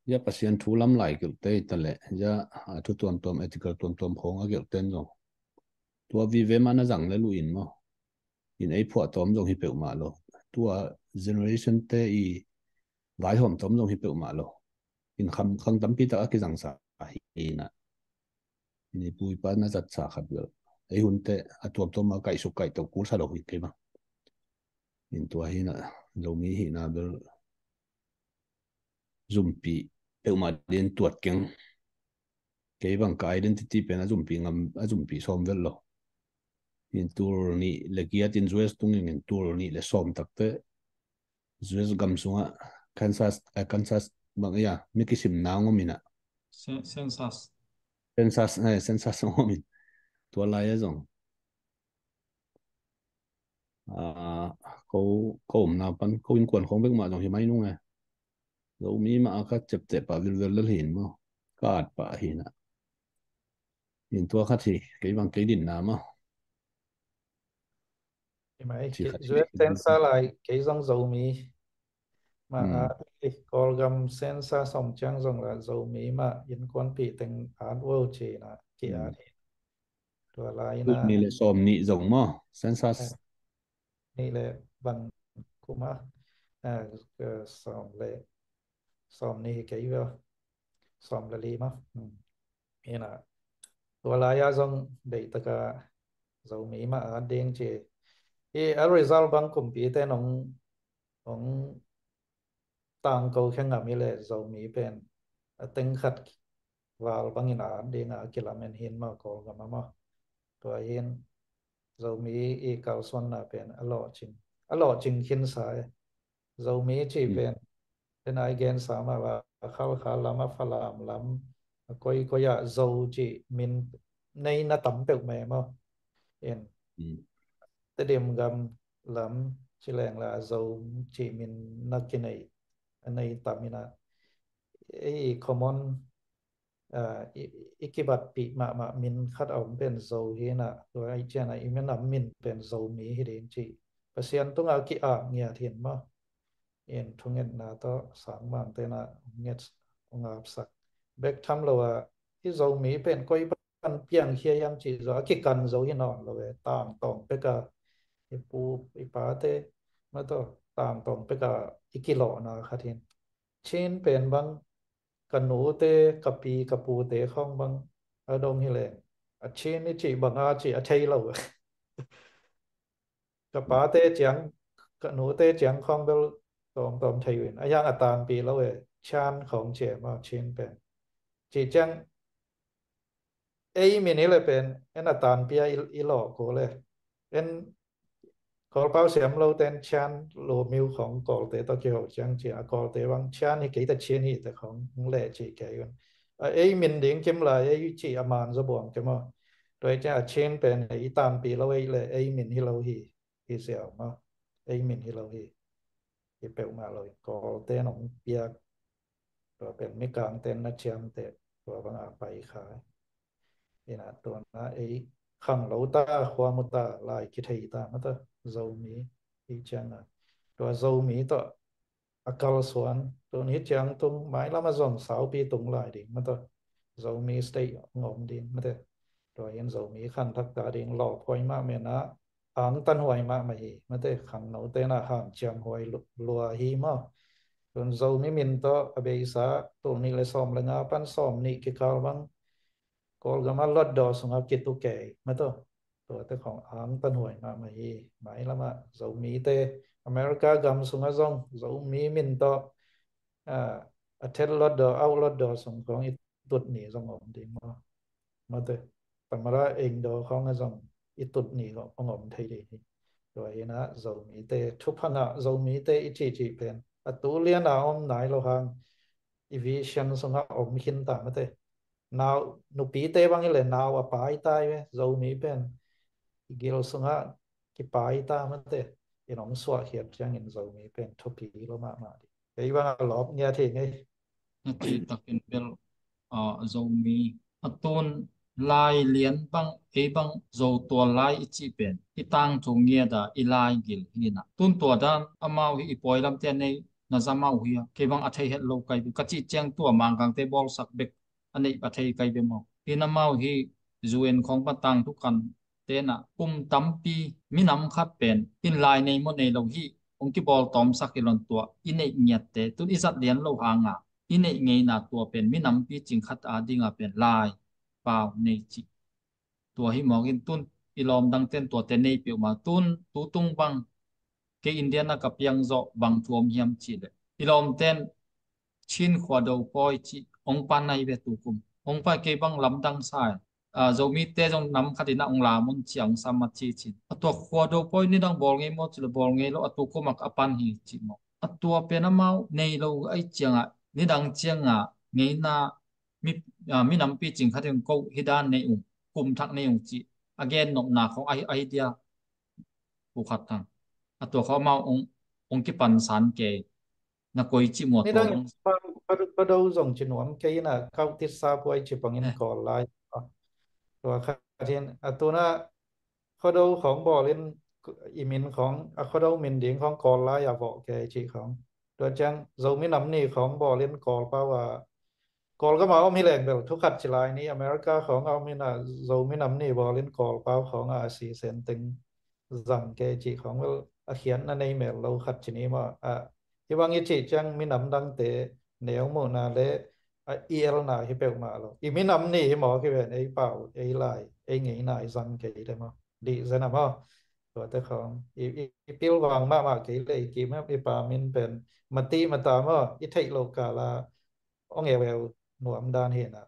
zia Pasian thu lam laikilhte hi ta leh, zia a thu tuamtuam, article tuamtuam khawng a gelhte in zong tua vive mah na zang lel uh in maw? In ei phuahtawm zong hi peuhmah lo. Tua generation te i vaihawm tawm zong hi peuhmah lo. In khang, khang tampi tak a kizangsa hi in ah, in i pu i pa na zatsa khat bel ei hun teh a tuamtuam a kaihsuk kaihto kul sa lo hi kei bang. In tua hi in ah Zomi hihna bel zumpih peuhmah ding tuat keng. Kei bang ka identity pen a zumpi ngam, a zumpi sawm vel lo. In tul nih le giat in U S tung in, in tul nih le sawm takte U S gam sungah Kansas, eh, Kansas bang, ya, mi kisim na ngom in ah. Census. Census, eh, census ngom in. Tua lai a zong. Ah, ko, ko omna pan, ko innkuan khong bek mah zong hi mai nung e. Zomi mah a ka ciapteh pah vilvel lel hin maw. Ka at pah hin ah. In tua khat hi, kei bang kei dinna maw. Hi mai, ci kei khat hi, U S census lai, kei zong Zomi. Mah a, Kawlgam census sawm ciang zong la Zomi mah innkuanpih teng at vo ci na, ki at hi. Tua lai na. Tul nih le sawm nih zong maw, census. Nih le bang kum a, sawm le, sawm nih hi kei ve. Sawm le li maw. Hi na. Tua lai a zong deih taka Zomi mah a ding ci. Hi a result bang kumpi te nong, nong tangko khe ngam hi le Zomi pen a teng khat val bangin a ding a kilamen hin maw Kawlgam a maw. Tua hin Zomi i kalsuanna pen a lawhcing, a lawhcing khinsa e. Zomi ci pen, pen a i gensa mah va a Khalkha lam, a Falam lam, a koi koi ah Zo ci min nei na tam peuh mai maw. In Tedim gam lam ci leng la Zo ci min na kinei, a nei tam in ah. Ei common, ah, i, i kibatpih mahmah min khat a om pen Zo hi in ah, tua i cian ah i minam min pen Zomi hi ding ci. Pasian tungah ki-ap ngiat hin maw. In thungetna tawh sangmang te in ah nget, ong apsak bek tham lo ah, hi Zomi pen koi pan piangkhia hiam cih zawh a kikan zo hi nawn lo e. Tangtawng pek a i pu i pate mah tawh tangtawng pek a i kilawhna khat hin. Chin pen bang ka nute, ka pi, ka pute khawng bang a dong hi leng a Chin i cih bang a cih a thei lo e. Ka pate ciang, ka nute ciang khawng bel tawmtawm thei uh in a hiang a tanpi lo e. Chan khawng cia maw Chin pen. Cih ciang ei min hi le pen en a tanpi a i, i lawh kul e. En Kawlpau siam lo ten Chan lo miu khawng Kawlte tawh kiho ciang cia a Kawlte bang Chan hi kei ta Chin hi te khawng leh cih kei un. A ei min ding kim lai ei cih a man zaw buang ke maw. Tua i ciang a Chin pen i tanpi lo ei le ei min hi lo hi. Hi ziau maw. Ei min hi lo hi. Hi peuhmah lo hi. Kawlte nong piak. Tua pen Mikangte na ciamteh tua bang a pai kha. Ina tua na ei khang lo ta, khua mu ta, lai kithei ta mah ta Zomi. Hi ciang a tua Zomi tawh a kalsuan, tun hi ciang tung mailam a zong saupi tung lai ding mah ta Zomi state ong om ding mah te. Tua in Zomi khanthak ta ding lawphuai mah mena angtanhuai mahmah hi mah te. Khangno te na hanciamhuai lu-, lua hi maw. Tun Zomi min tawh a beisa tul nih le sawm le nga pan sawm nih kikal bang Kawlgam a luatdaw sungah kitu kei mah tawh. Tuate khawng angtanhuai mahmah hi. Mailam ah Zomite America gam sungah zong Zomi min tawh, ah, a thet luatdaw, auh luatdaw sung khawng i tut ni zong om ding maw. Mate, tamara engdaw khawng a zong i tut ni ong om thei ding hi. Tua hi na Zomite thupha ngah, Zomite i cihcih pen a tu lian a om nai lo hang i vision sungah om khin ta mate. Nau, nupite bang hi le nau a pai ta hi ve, Zomi pen i gil sungah kipai ta mate. In ong suahkhiat ciangin Zomi pen thupi lo mahmah ding. Kei bang a lawp ngiat hi ngei. Na cih takin bel, ah, Zomi a tun lai lian bang, ei bang Zo tual lai i cih pen i tangthu ngiat a i lai gil hi na. Tun tua dan amau hi i puai lamte a nei na za mau hi a. Kei bang a thei het lo kai bek. Ka cih ciang tua Mangkangte bawlsak bek a neih a thei kai bek maw. Hi na mau hi U N khawng pan tangthu kan te na kum tampi minam khat pen in lai nei maw nei lo hi. Ong kibawl tawmsak i lon tua i neih ngiatte tun i zat lian lo hanga i neih ngeina tua pen minam picing khat a dinga pen lai pau nei cih. Tua hi mawk in tun i lawm dangten tuate nei peuhmah tun tu tung bang kei India na ka piang zawh bang thu om hiam cih leh i lawmten Chin khua do pawi cih ong pan nai ve tukum. hong pai kei bang lamdang sa e. Zomite zong nam khat in ah hong lam un ci a hong sam a ci cin. A tua Khuado pawi nidang bawl ngei maw ci le bawl ngei lo, a tua kuamak a pan hi ci maw. A tua pen amau nei lo ai ciangah nidang ciangah ngeina mi, minam picing khat in ko hi dan nei ung, kum thak nei ung ci a gen nopna khong ahi dia. Pu Khat Thang, a tua kho amau ong kipan san kei na koi ci maw. Nidang Khuado zong ci nuam kei ina, kautit sa puai ci pangin kawl lai. Tua khat hin a tuna Khuado khong bawlin i min khong a Khuado min ding khong kawl lai a vawh kei ci khong. Tua ciang Zomi nam ni khong bawlin kawl pau a kawl gama om hi leng bel thu khat ci lai ni, America khong a om ina Zomi nam ni bawlin kawl pau khong a a si sen teng zang kei ci khong bel a khiatna nei mel lo khat ci ni maw. A hi bang i ci ciang minam dangte neu muhna le a i elna hi peuhmah lo. I minam ni hi maw ki ven ei pau ei lai ei ngeina i zang kei te maw. Dih zen a maw. Tuate khong i, i, i pilvang mahmah kei le i kim i pa min pen mati mata maw i theih lo kala ong eu eu nuam dan hi na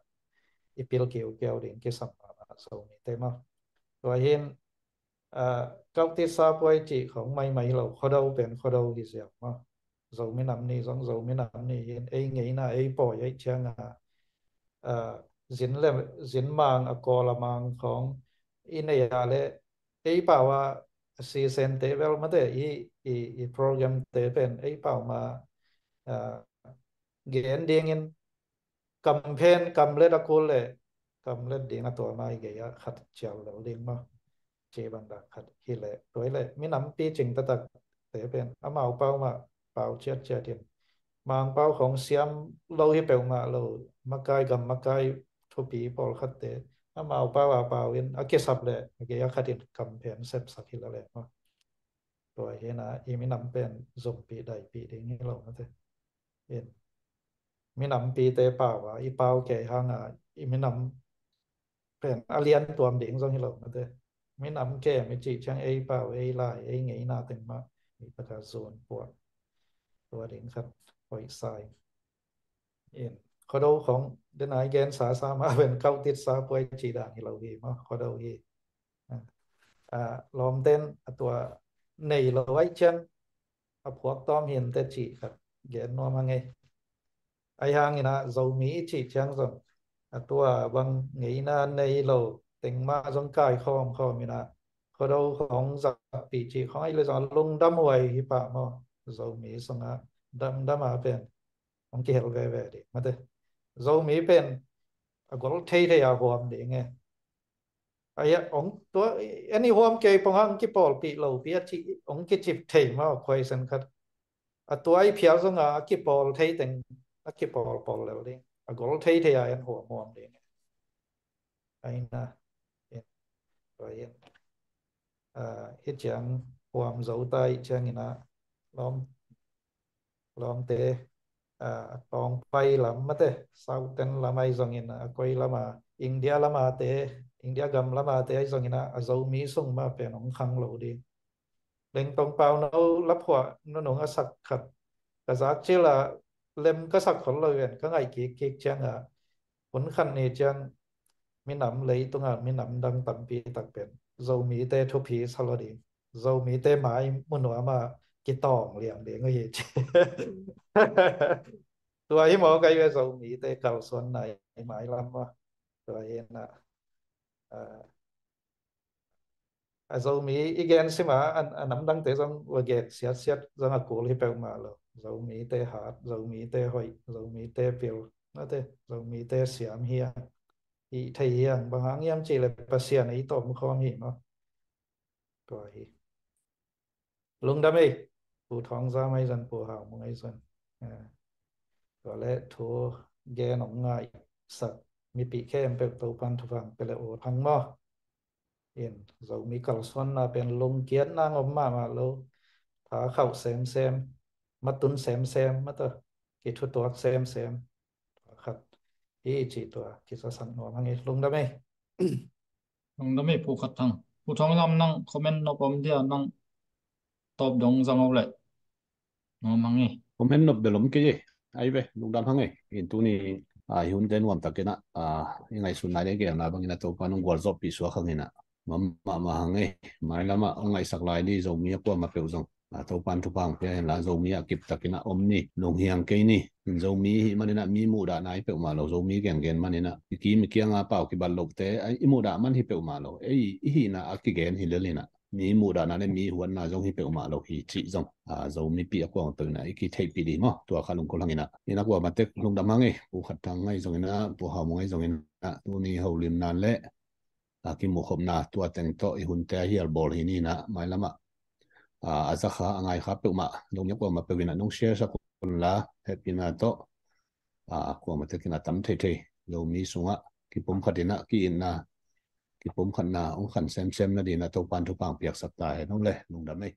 i pil kiu kiau ding kisam mahmah Zomite maw. Tua hin kautit sa puai cih khong maimai lo Khuado pen Khuado hi ziau maw. Zomi nam ni zong Zomi nam ni hin ei ngeina ei pawi ei cianga zin le zin mang a kawl a mang khong i nei a le ei pau a a si sen te bel mate i, i, i program te pen ei pau ma gen dingin kam phen kam let a kul le kam let ding a tua mai gei a khat cial lo ding maw. Ci bang dak khat hi le tuai le minam picing taktak te pen amau pau mah pau ciat ciat in mang pau khong siam lo hi peuhmah lo makai gam makai thupi pawlkhat te amau pau a pau in a kisap le a gei a khat in kam phen sepsak hi la le maw. Tua hi na i minam pen zumpi daipi ding hi lo mate. In minam pite pau a i pau kei hanga i minam pen a lian tuam ding zong hi lo mate. Minam kem i cih ciang ei pau ei lai ei ngeina teng mah i pata zun puak tua ding khat hoih sai. In Khuado khong den ai gen sa sa ma pen kautit sa puai ci dan hi lo hi maw Khuado hi. Lawmten a tua nei lo ai ciang a phuak tawm hin te cih khat gen nuam a ngei. Ai hangin ah Zomi i cih ciang zong a tua bang ngeina nei lo teng mah zong kai khawm khawm in ah Khuado khong zakpih cih khong ai le zong a lungdam huai hi pah maw. Zomi sungah damdam a pen hong kihel veve ding mate. Zomi pen a gol thei thei a huam ding e. Aia ong tua eni huam kei pong hang kipawlpih lopi a ci ong kicip thei maw khuai sen khat. A tua i phial zonga a kipawl thei teng a kipawl pawl lel ding a gol thei thei a en huam huam ding. Aina in tua in hi ciang huam zo ta i ciang ina lawm lawmte a tawngpai lam mate Southern lam ai zongin a koi lama India lamate India gam lamate ai zongin a Zomi sung ma pen hong khang lo ding. Lengtong pau no laphuah nunung a sak khat ka zak cila lem ka sak khol lo ven ka ngaih kik kik cianga hun khat ni ciang minam leitunga minam dang tampi tak pen Zomite thupi sa lo ding. Zomite mai munuama kitawng liang ding uh hi ci. Tua hi maw kai ve Zomite kalsuan nai mai lam maw. Tua hi na a Zomi i gen sima a namdangte zong va gen siatsiat zong a kul hi peuhmah lo. Zomite hat Zomite hoih Zomite pil nate Zomite siam hiang i thei hiang bang hang hiam cih le Pasian ei tawm khawm hi maw. Tua hi lungdam ei. Pu Thawng Za mai zan Pu Hau Mung ei zan tua le thu gen ong ngaihsak mipih khempeuh Topan thupha pia le aw thang maw. In Zomi kalsuanna pen lungkiatna ngom mahmah lo. Tha khauh semsem matun semsem mata kithutuak semsem khat hi ci tua kisasak nuam hang i lungdam ei. Lungdam ei Pu Khat Thang. Pu Thawng Lam nang comment nop om dia nang tawp dong zang o le nuam hang ei. Comment nop bel om kei ei. Ai ve lungdam hang ei. In tuni A, i hunte nuamtakin ah, a, i ngaihsutna le i geelna bangin ah Topa nong gualzawhpih suak hangin ah, mahmah mahmah hang ei. Mailam ah hong ngaihsak lai ni Zomi a kuamah peuh zong, a, Topan thupha hong pia hen la, Zomi ah kiptakin ah om ni, lunghiang kei ni. Zomi i hih manin ah mi muhdahna hi peuhmah lo, Zomi gengen manin ah i kim i kiang a pau kibat lohte, a, i muhdah man hi peuhmah lo. Ei, i hihna a kigen hi lel in ah, mi muhdahna le mi huatna zong hi peuhmah lo hi cih zong, a, Zomipi a kuamah peuh in ah i kitheihpih dih maw. Tua kha lungkul hangin ah, in ah kuamah tek lungdam hang ei. Pu Khat Thang ahi zongin ah, Pu Hau Mung ahi zongin ah, tuni holimna le, a, kimuhkhopna tua teng tawh i hunte a hial bawl hi ni in ah, mailam ah, a, a za kha a ngai kha peuhmah, Zomi a kuamah peuh in ah nong share sak un la, hehpihna tawh, a, kuamah tekin a tam theithei Zomi sungah kipumkhat in ah, ki-itna, kipumkhatna hong khan semsem nadingin ah Topan thupha hong piaksak ta hen. Hong le, lungdam ei.